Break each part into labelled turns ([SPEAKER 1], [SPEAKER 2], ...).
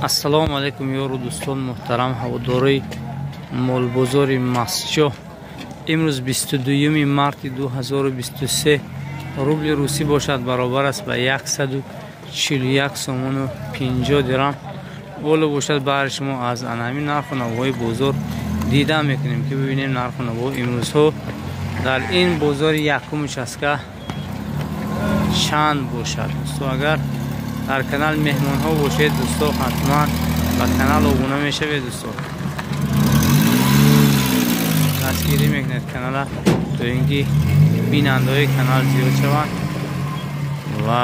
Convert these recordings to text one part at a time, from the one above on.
[SPEAKER 1] Ассалому алайкум ёру дӯстон муҳтарам ҳаводорои молбозори Мастчоҳ. Имрӯз 22 марти 2023 рубли русӣ бошад баробар аст ба 141 сомону 50 дирам. Боло бошад баҳри шумо аз анҳамин нарху навоҳои бозор дида мекунем ки бибинем нарху наво имрӯзҳо дар ин бозори якум участка чанд бошад. Дӯсто, агар дар канал меҳмонҳо бошед, дӯсто, ҳатман ба канал обуна мешавед, дӯсто, дастгирӣ мекунед канала то ин ки бинандаҳои канал зиёд шаванд. Ва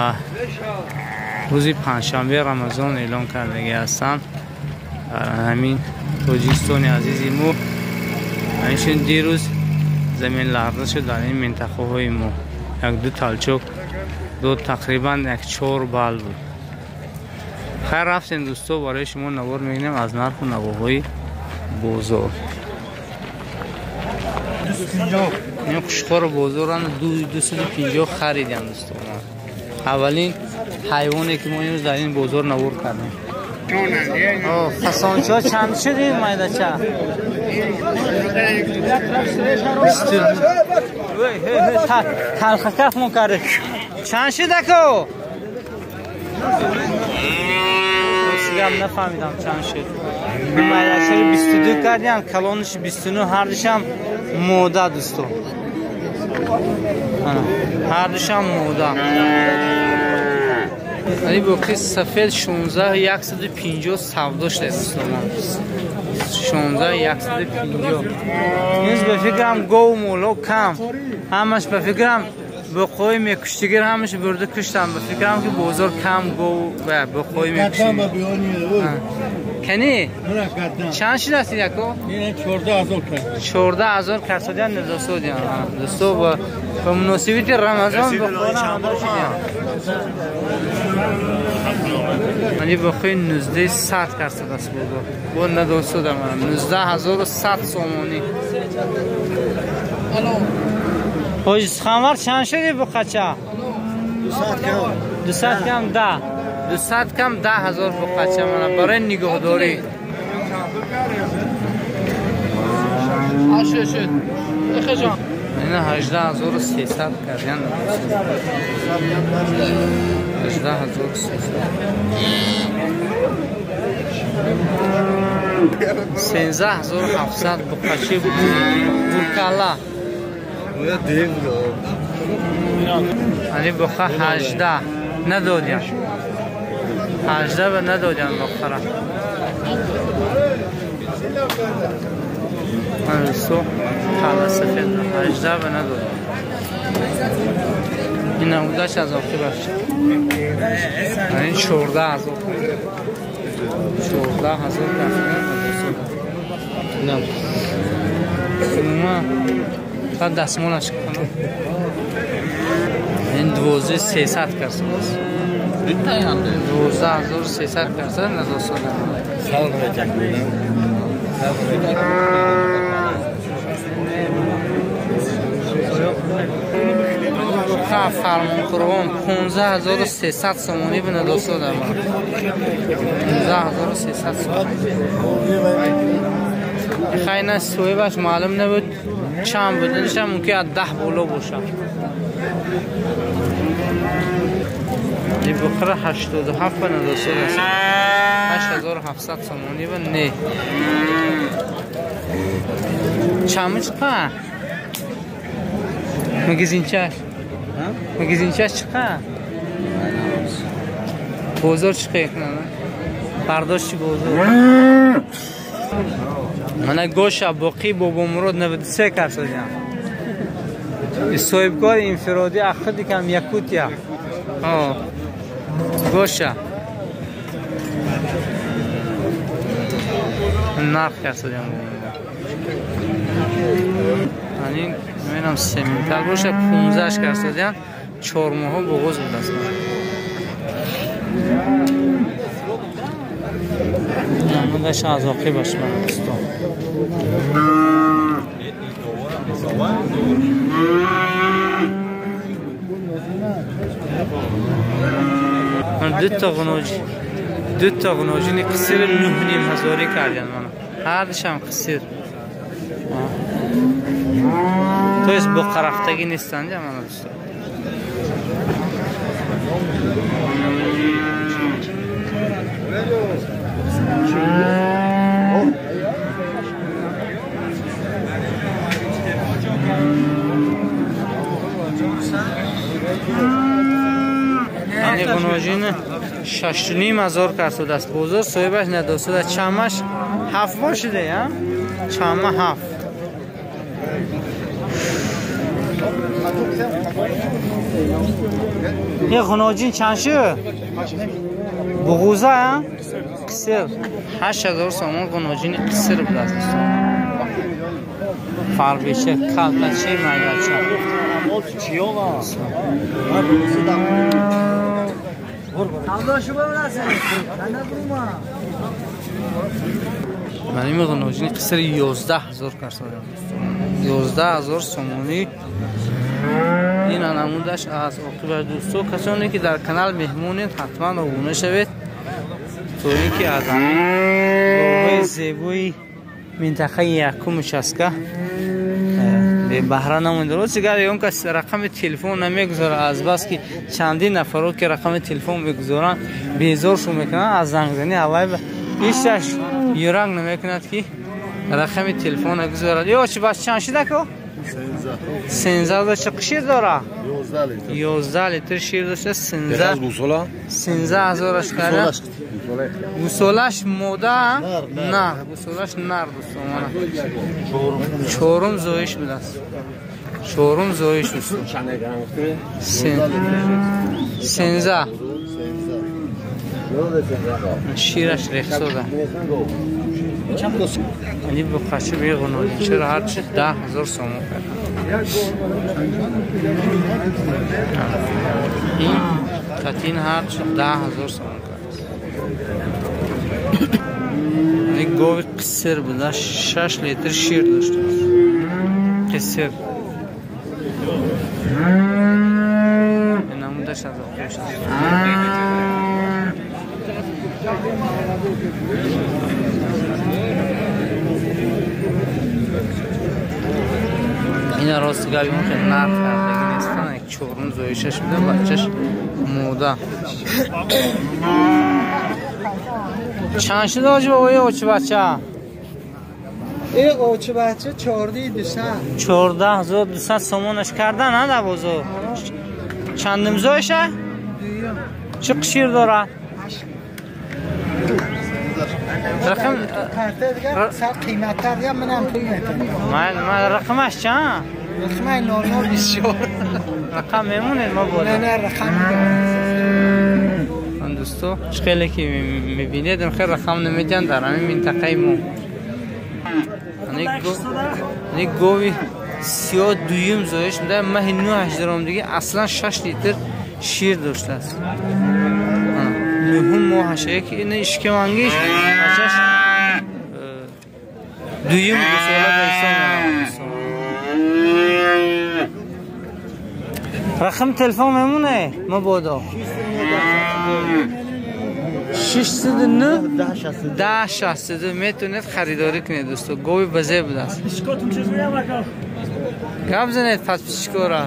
[SPEAKER 1] рӯзи панҷшанбе Рамазон эълон кардагӣ ҳастанд дар ҳамин Тоҷикистони азизи мо. Ҳамчунин дирӯз замин ларза шуд дар ин минтақаҳои мо, як-ду талчок дод, тақрибан 1-4 балл буд. Хайр, рафтем дӯсто, барои шумо навор мегирем аз нарху навоҳои бозор. Ин қушқору бозоран 250 харидем дӯсто. Аввалин ҳайвоне ки мо имрӯз дар ин бозор навор кардем. Фасончаҳо чанд шуд ин майдача? Талхакафмон кард. Чанд шуд ако? Ростигам нафаҳмидам чанд шуд. Майдачаро 22 кардем, калонаш 29, ҳардушам мода дӯсто. Ҳардушам мода. Ани боқи сафед 16 150 савдо шуда дӯстон. 16 150. Имрӯз ба фикрам гов моло кам. Ҳамаш ба фикрам боқои мекуштигир ҳамаш бурда куштам. Ба фикрам ки бозор кам гов ва боқои мекуштигир. Кани? Чанд шудааст яко?
[SPEAKER 2] 14,000 кас.
[SPEAKER 1] 14,000 касодиан недосодиан. Дӯсто, ба муносибати Рамазон боқона ҳамро шудиан. Ани боқои 19 100 касод аст бозор. Бо надосодам 19,100 сомонӣ. Ҳоҷи суханвар чанд шуди буқача?
[SPEAKER 2] 200 кам.
[SPEAKER 1] 200 кам 10. 200 кам 10,000 буқача мана барои нигоҳдорӣ. Ина 18,300 кардян. 18,300. 13,700 буқачи буркала. Ани буқа 18 надодям. 18 ба надодям буқара. Ансо кала сафед 18 ба надодям. Ин намудаш аз оқибаш. Ин 14,000. 14,000 кардем. Инам. Умуман фақат дастмолаш кунам. Ин 12,300 кардааст. 12,300 кардааст надосодам. Фармонқурбон 15,300 сомонӣ ба надосодам. 15,300 сомонӣ. Хайна соҳибаш маълум набуд чанд буд, инша мумкин аз 10 боло бошад. Ин буқра 87 ба надосод аст. 8700 сомонӣ ба не. Чамы чиқа? Магазинчаш? Магазинчаш чиқа? Бозор чиқа екна? Бардошти бозор. Мана гоша боқӣ Бобомурод 93 касодиам. Соҳибкори инфиродӣ ахудикам Якутия. Гоша. Нарх касодиам. Ани менам сементал боша 15 касодиам. 4 моҳо буғоз будааст. Намудаш аз оқибаш ман дӯсто. Дута ғуноҷ دو تا غناجین قصیر 9.5 هزاری کردن من هر دوشم قصیر تو است با قرفتگی نیستند یا من دوستا غناجین 6.5 هزار کرد است بزرگ صاحبش نداشته چمش 7 باشده یا چمه 7 یه غناجین چند شد؟ بغوزه ها؟ قصر 8000 سومان غناجین قصر بود است فربیچه کلتچه میدچه من این غناجین قصر 11000 کرد 11000 سومانی این نمودش از عاقبت دوستو کسانی که در کانال مهمونید حتما обуна شوید تا اینکه از همین زیبوی منطقه یکم چسکه به بهره نمونده. روز دیگر اون کس رقم تلفن نمیگذاره از بس که چندین نفرو که رقم تلفن میگذارن بیزارشون میکنن از زنگ زنی هوای هیچش یورنگ نمیکند که رقم تلفن نگذارد. یا چی بس چند شده که 13 چه شیر داره؟ 11 لیتر شیر داشته. 13 هزارش کرده. گوسالش موده؟ نه گوسالش نر دوستان. چهارم زایش بوده است. چهارم زایش دوستان. 13 شیرش ریخته. یعنی بخچه بیغنوی چرا هرچی 10000 سومون کرد. این کتین هرچی 10000 سومون کرد. یعنی گاو قصر بوده 6 لیتر شیر داشته. قصر این نمودش از آخرش. اینا راست گاوی ممکن نرخ کردگی نیستن. یک چهارم زایشش بوده بچهش موده. چند شده آجی بابا اوچه بچه؟
[SPEAKER 2] ای اوچه بچه 14200.
[SPEAKER 1] 14200 سومونش کردن ها در بازار. چندم زایشه؟ چه شیر داره؟ رقم
[SPEAKER 2] دیگه قیمت تر یا منم پول میتم.
[SPEAKER 1] من رقمش چند؟
[SPEAKER 2] رقم 9924.
[SPEAKER 1] رقم میمونه ما بالا.
[SPEAKER 2] نه نه رقم
[SPEAKER 1] من دوستو خیلی که میبینید خیلی رقم نمیدن در همین منطقه ما. یعنی گاوی سیاه دویم زایش میده ماه 9 درام دیگه اصلا 6 لیتر شیر داشته است. نهم ماهشه که این اشکمانگیش بچهش دویم گوساله به حساب میرم. رقم تلفن میمونه ما بادا 609 1062 میتونید خریداری کنید دوستو. گاوی بزه بوده است. گپ زنید پس پیشکورا.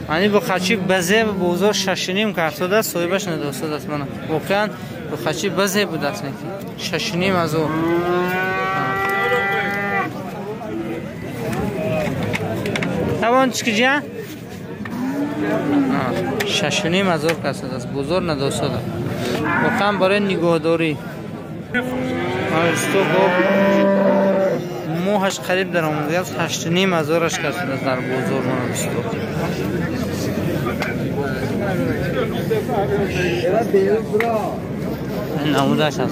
[SPEAKER 1] یعنی بخچی بزه بازار 6.5 کرده است صاحبش نداشته است. من واقعا بخچی بزه بوده است. 6.5 از او توان چی 6.5 هزار کس است بازار نداشته واقعا برای نگاهداری. موهش قریب در آمده است. 8.5 هزارش کس است در بازار نداشته. این نمودش از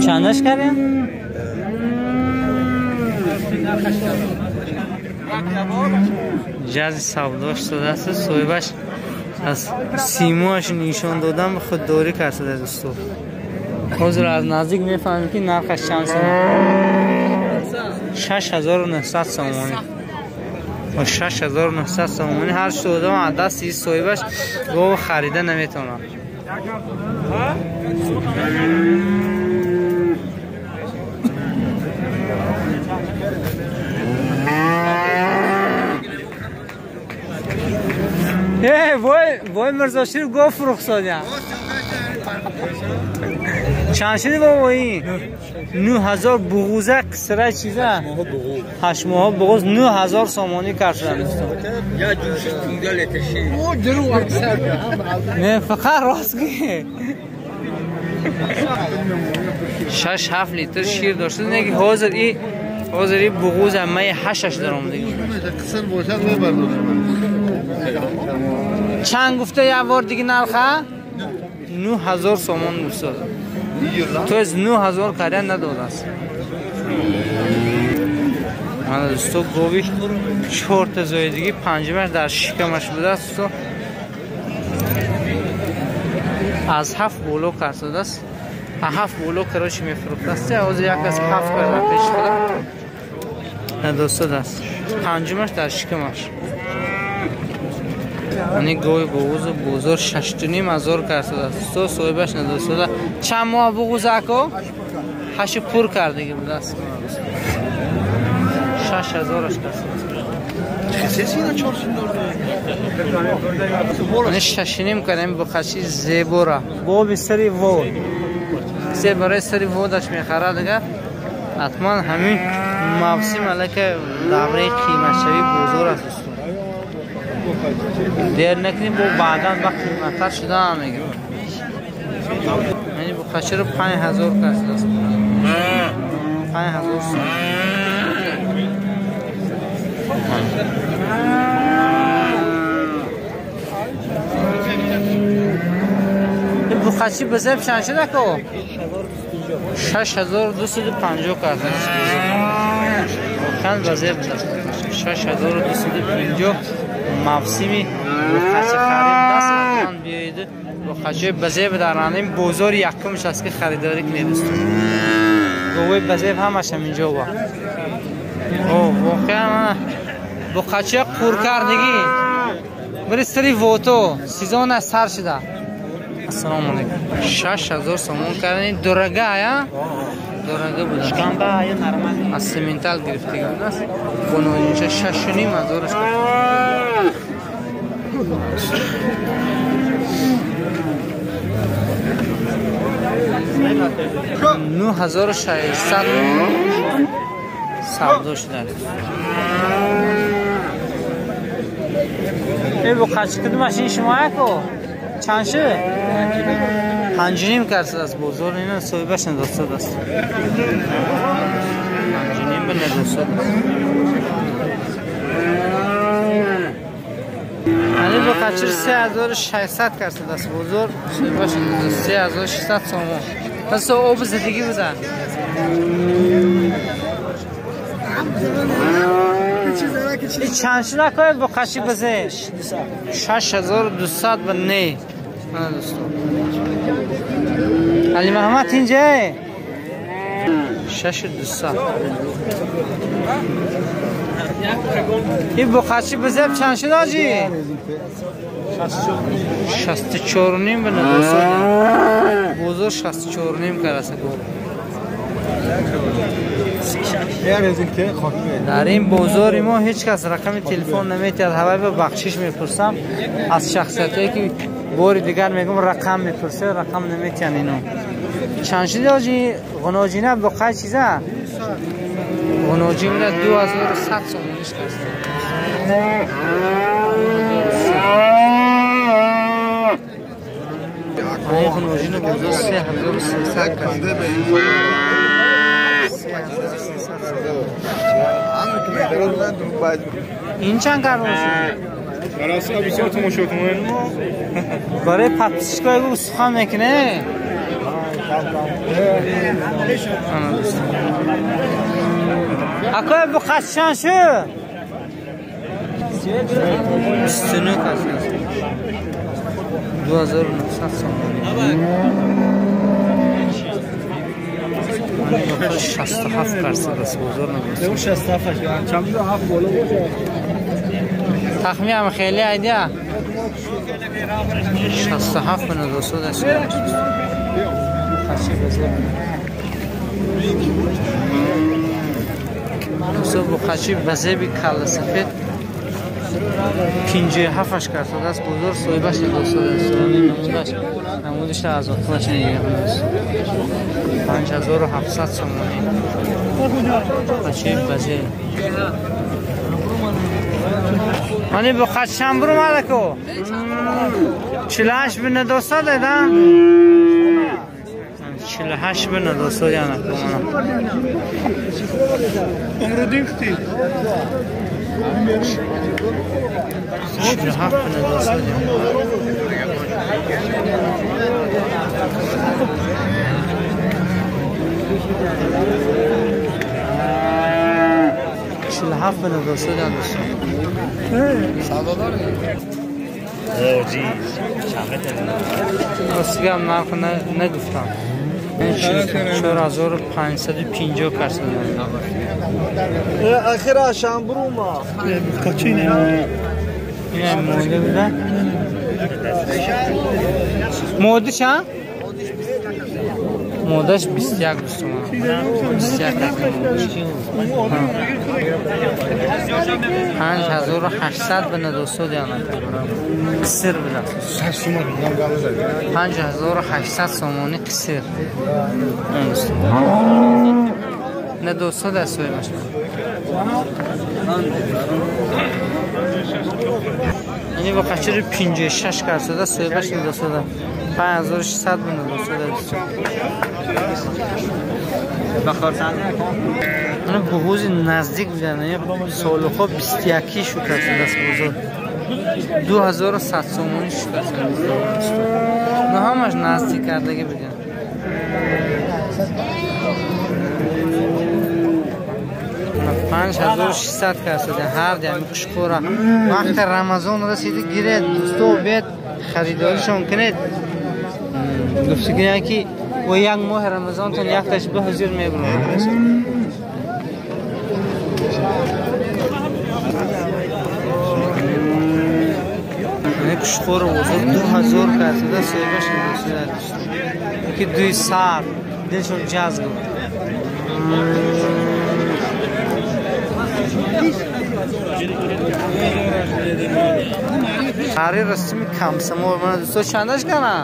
[SPEAKER 1] چندش کردیم؟ جز سوداش شده است. صاحبش Аз симоаш нишон додан худдорӣ карда дӯсто. Ҳозир аз наздик мефаҳмем ки нархаш чанд сомон. 6900 сомонӣ. 6900 сомонӣ ҳар чӣ одам аз дасти соҳибаш гов харида наметавонад. Эй, вой Мирзошир гов фурӯхтодя. Чанд шуди бобо ин? 9000 буғуза қисра чиза? 8 моҳ буғуз 9000 сомонӣ кард шудан дӯстон. Не, фақат рост гӯй. 6-7 литр шир дошта, не ки ҳозир и буғуз май 8-аш даромадагӣ. Чанд гуфта як бор диги нарха? 9000 сомон гуфта. То есть 9000 кардан надодааст. Мана дӯсто гови 4 та зоидагӣ панҷумаш дар шикамаш будааст дӯсто. Аз 7 боло кардааст. 7 боло короче мефурӯхтааст. Ҳозир як аз 7 карда пеш худа. Надостааст. Панҷумаш дар шикамаш. Ани гови буғуз бозор 6,5 ҳазор кардааст. Дӯсто соҳибаш надостааст. Чанд моҳ буғуз ако? 8 пур кардагӣ будааст. 6000-аш кардааст. Ани 6,5 кардем буқачи зебора. Боби сари вод. Кисе барои сари водаш мехарад дигар ҳатман ҳамин мавсим аллакай давраи қиматшавии бозор аст дӯсто. Дер накунем бо баъдан ба қиматтар шуда мегирам. Яъне буқачиро 5000 кардааст. 5000 сом. Ин буқачи бизеб чанд шуда ко? 6250 кардааст. Воқеан базеб будааст. 6250 мавсими буқачи харид даст ҳатман биёед буқачиҳои базеб дар ҳамин бозори якумш аст ки харидорӣ кунед дӯстон. Говои базеб ҳамаш ҳаминҷо ба. О, воқеан буқачиҳо қуркардагӣ. Бири сари вото сезон аз сар шуда. Ассалому алайкум. 6000 сомон кардани дорога я? Дорога буда. Аз сементал гирифтагӣ будааст. Боноинча 6,5 ҳазораш кард. 9600 савдо шудааст. Эй буқачи кудумаш ин шумо яко? Чанд шуд? 5,5 кардааст бозор ина соҳибаш надостааст. 5,5 ба надостааст. Ани буқачи 3600 кардааст бозор соҳибаш 3600 сомон. Пас об зиддагӣ буда. Чанд шуда кояд буқачи бизе? 6200 ба не. Мана дӯстон. Али Муҳаммад инҷа? 6200. Ин буқачи бизеб чанд шуд ҳоҷӣ? 64,5 ба надостод. Бозор 64,5 кардааст. Дар ин бозори мо ҳеҷ кас рақами телефон наметиҳад. Ҳавай ба бахшиш мепурсам аз шахсиятое ки бори дигар мегӯм рақам мепурсед, рақам наметиҳанд ино. Чанд шуди ҳоҷӣ? Ғуноҷина буқай чиза? Ғуноҷина 2100 сомониш кардааст. Ин ғуноҷина бозор 3300 кардааст. Ин чанд кард шуд? Барои подписчикои ӯ сухан мекунӣ? Акои буқачи чанд шуд? 29 кардааст. 2900 сомонӣ. 67 карсад аст бозор набост.
[SPEAKER 3] 67 боло бошад.
[SPEAKER 1] Тахмин хеле айдия. 67 бина дӯстод аст. Бухачи базеб. Дӯстод бухачи базеби калла сафед 57 карсад аст бозор соҳибаш дӯстод аст. Намудаш намудиш аз оқилаш нигоҳ 5700 сомонӣ. Бухачи базеб. Мани бухачи чанд бурумада ку? 48 бина дӯстод да? 48 бина дӯстод яна ку.
[SPEAKER 3] Умрудин хти.
[SPEAKER 1] 47 бина дӯстод. 47 бина дӯстод дӯстод. Ростига нарх нагуфтам. 4550 карсад.
[SPEAKER 3] Ахира шамбрума.
[SPEAKER 1] Ин моде буда. Моди чанд? Модаш 21 дӯстон. 21 5800 бина дӯстод яна. Қисир буда. 5800 сомонӣ қисир. Не дӯстод аст соҳибаш. Ини бо қачири 56 карсада соҳибаш дӯстод. 5600 бина дӯстод аст. Ана буғузи наздик будан, солухо 21 шуд аст бозор. 2100 сомонӣ шуд аст. На ҳамаш наздик кардагӣ будан. 5600 карсада ҳар дами қушқора. Вақти Рамазон расиди гиред, дӯсто бед харидоришон кунед. Гуфтигия ки во як моҳи Рамазонтон якташ ба ҳузур мебурад. Қушқора бозор 2000 карсада соҳибаш дӯстод. Ки дуи сар дилшон ҷазб. Хари растими камсамол мана дӯстод чандаш кана?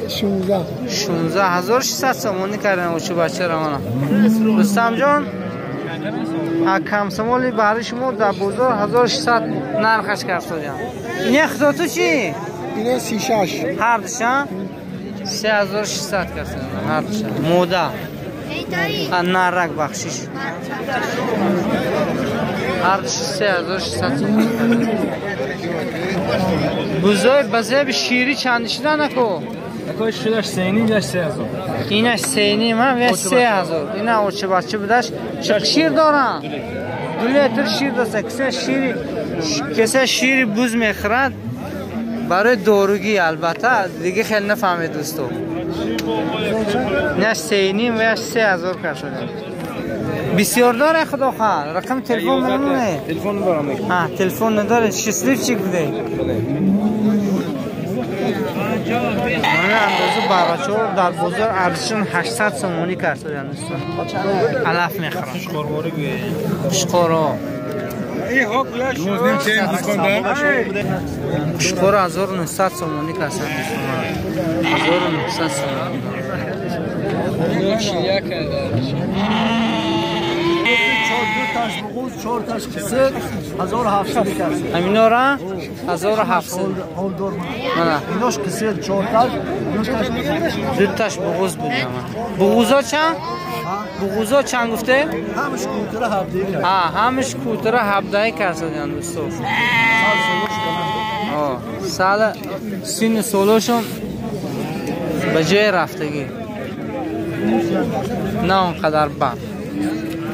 [SPEAKER 2] 16.
[SPEAKER 1] 16600 сомонӣ кардам очи бачара мана. Рустам ҷон, камсамоли баҳри шумо дар бозор 1600 нархаш кардодям. Ине худоту чӣ?
[SPEAKER 2] Ине 36.
[SPEAKER 1] Ҳардуша? 3600 кардам ҳардуша. Мода. Нарак бахшиш. Ҳардуш 3600 сомонӣ кардам. Бузой базеби шири чанд шида нако?
[SPEAKER 3] Акой шидаш 3.5 даш 3000.
[SPEAKER 1] Инаш 3.5 ма ва 3000. Ина очи бача будаш чӣ шир дорам? 2 литр шир доста. Касе шири буз мехӯрад барои доругӣ албатта дига хеле нафаҳмед дӯсто. Инаш 3.5 ва 3000 кашуда. Бисёр дора худохоҳ. Рақами телефон мемонад?
[SPEAKER 3] Телефон надорам.
[SPEAKER 1] А, телефон надоред. Счастливчик буде. Мана андоза барачо дар бозор арзишон 800 сомонӣ карданд дӯстон. Алаф мехӯранд. Қушқоро. Қушқоро 1900 сомонӣ карданд дӯстон. 1900 сомонӣ.
[SPEAKER 3] 4 تاش بغوز 4 تاش قصر 1700 کرد.
[SPEAKER 1] همینورا 1700.
[SPEAKER 3] هول دور من. ایناش قصر 4 تاش 2
[SPEAKER 1] تاش بغوز بود. بغوزا چند؟ بغوزا چند گفته؟
[SPEAKER 3] همش کوتره 17.
[SPEAKER 1] همش کوتره 17 کردن دوستو. سال سین سولوشون به جای رفتگی. نه اونقدر بد.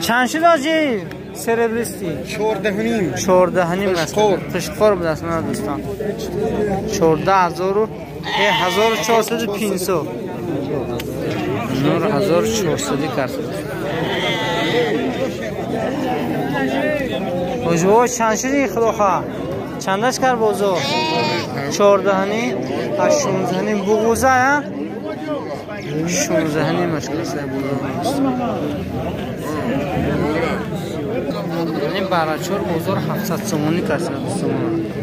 [SPEAKER 1] چند شد آجی؟ سربریستی؟ 14.5. 14.5 است. قشقور بود اصلا دوستان. 14,800 1450. Нур 1400 кард. Оҷо чанд шуди худоха? Чандаш кар бозор? 14 аз 16 буғуза я? 16 машкаса бозор. Ин барачор бозор 700 сомонӣ касад дӯстон.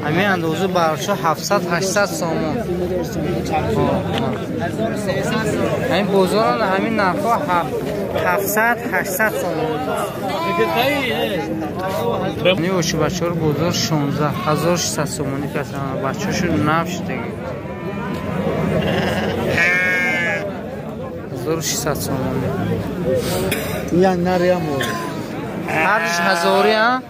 [SPEAKER 1] Ҳамин андоза барачор 700-800 сомон. Ҳамин бозор ҳамин нархҳо 700-800 сомон. Ин оши бачор бозор 16600 сомонӣ касад. Бачашу нав шудаги. 1600 сомонӣ.
[SPEAKER 3] Як нарям бозор.
[SPEAKER 1] هردش هزاری ها؟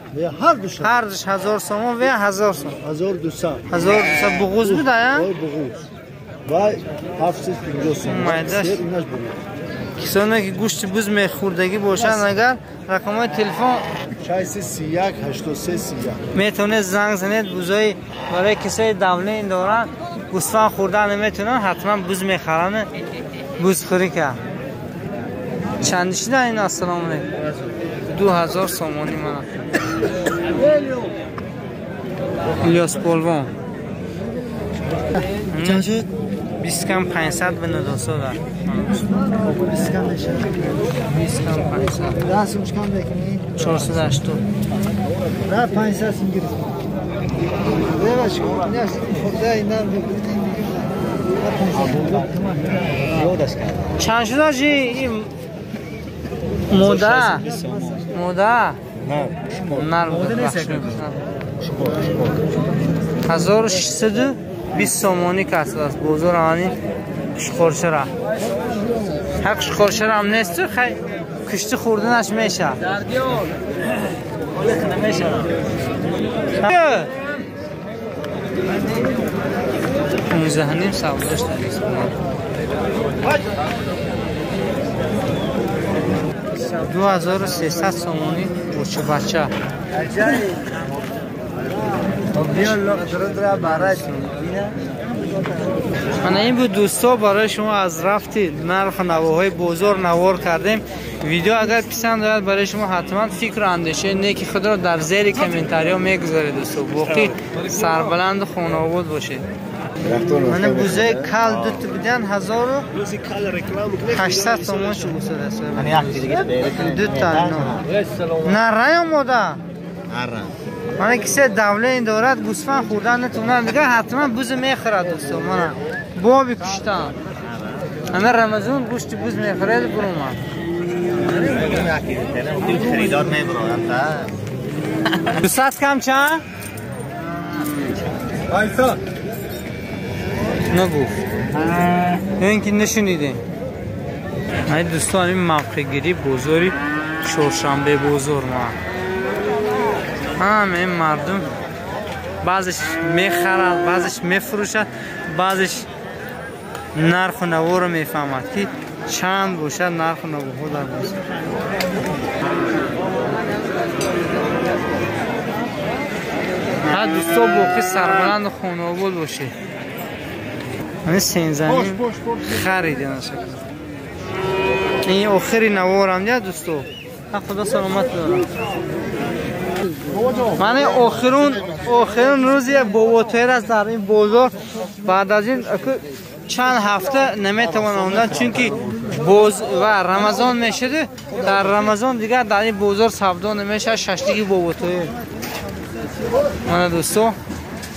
[SPEAKER 3] هردش
[SPEAKER 1] هردش 1000 سومان و 1000 سومان
[SPEAKER 3] 1200
[SPEAKER 1] 1200 بغوز بود ها؟
[SPEAKER 3] بغوز و 750 سومان
[SPEAKER 1] کسانی که گوشت بز میخوردگی باشند اگر رقم تلفن
[SPEAKER 3] 631 83 31
[SPEAKER 1] میتونه زنگ زنید. بزای برای کسای دولین دارن گوسفند خوردن نمیتونن حتما بز میخرن بز خوری که چند شده این؟ السلام علیکم. 2000 سومانی من الیاس پولوان
[SPEAKER 3] چند شد؟
[SPEAKER 1] 20 کم 500 به نداسا در
[SPEAKER 3] 20 کم میشه
[SPEAKER 1] 20 کم 500
[SPEAKER 3] دستمش کم بکنی
[SPEAKER 1] 480
[SPEAKER 3] نه 500 سینگیر ببخش نه خورده اینا
[SPEAKER 1] چند شد آجی؟ این موده موده نه 1620 сомонӣ касб аст бозор ани шухоршара ҳақ шухоршара ҳам несту хай кушти хӯрданаш меша 15.5 савдош дар 2300 сомонӣ боча бача. Мана ин буд дӯсто, барои шумо аз рафти нарху навоҳои бозор навор кардем. Видео агар писанд ояд барои шумо ҳатман фикру андешаи неки худро дар зери комментариҳо мегузоред дӯсто. Боқӣ сарбаланду хонаобод бошед. Мана бузаи кал дута будан 1800 сомон шуд гусадааст. Дута нара ё мода? Мана кисе давлен дорад гӯсфанд хӯрдан натавонад дигар ҳатман буз мехӯрад дӯсто. Мана боби куштан. Ана Рамазон гӯшти буз мехӯрад буромад. 200 кам чанд?
[SPEAKER 3] 800
[SPEAKER 1] нагуфт. Ё ин ки нашунидем. Ай дӯстон, ин мавқеъгирии бозори Чоршанбе бозор ма. Ҳама ин мардум баъзеш мехарад, баъзеш мефурӯшад, баъзеш нарху наворо мефаҳмад ки чанд бошад нарху наворҳо дар бозор. Ҳа дӯсто, боқӣ сарбаланду хонаобод бошед. Ҳамин сензанин харида нашакл. Ин охири наворам дия дӯсто. Ҳа худо саломат дорад. Ман охирун рӯзи боботоир аст дар ин бозор. Баъд аз ин чанд ҳафта наметавонам омадан, чунки боз ва Рамазон мешуд. Дар Рамазон дигар дар ин бозор савдо намешавад шашлики боботоир. Мана дӯсто,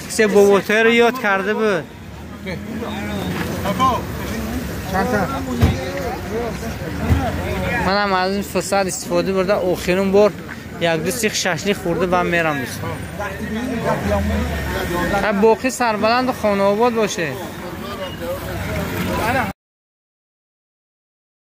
[SPEAKER 1] кисе боботоирро ёд карда буд. Манам аз ин фурсат истифода бурда охирин бор як ду сих шашлик хӯрда баъд мерам дӯстон. Боқӣ сарбаланду хонаобод бошед.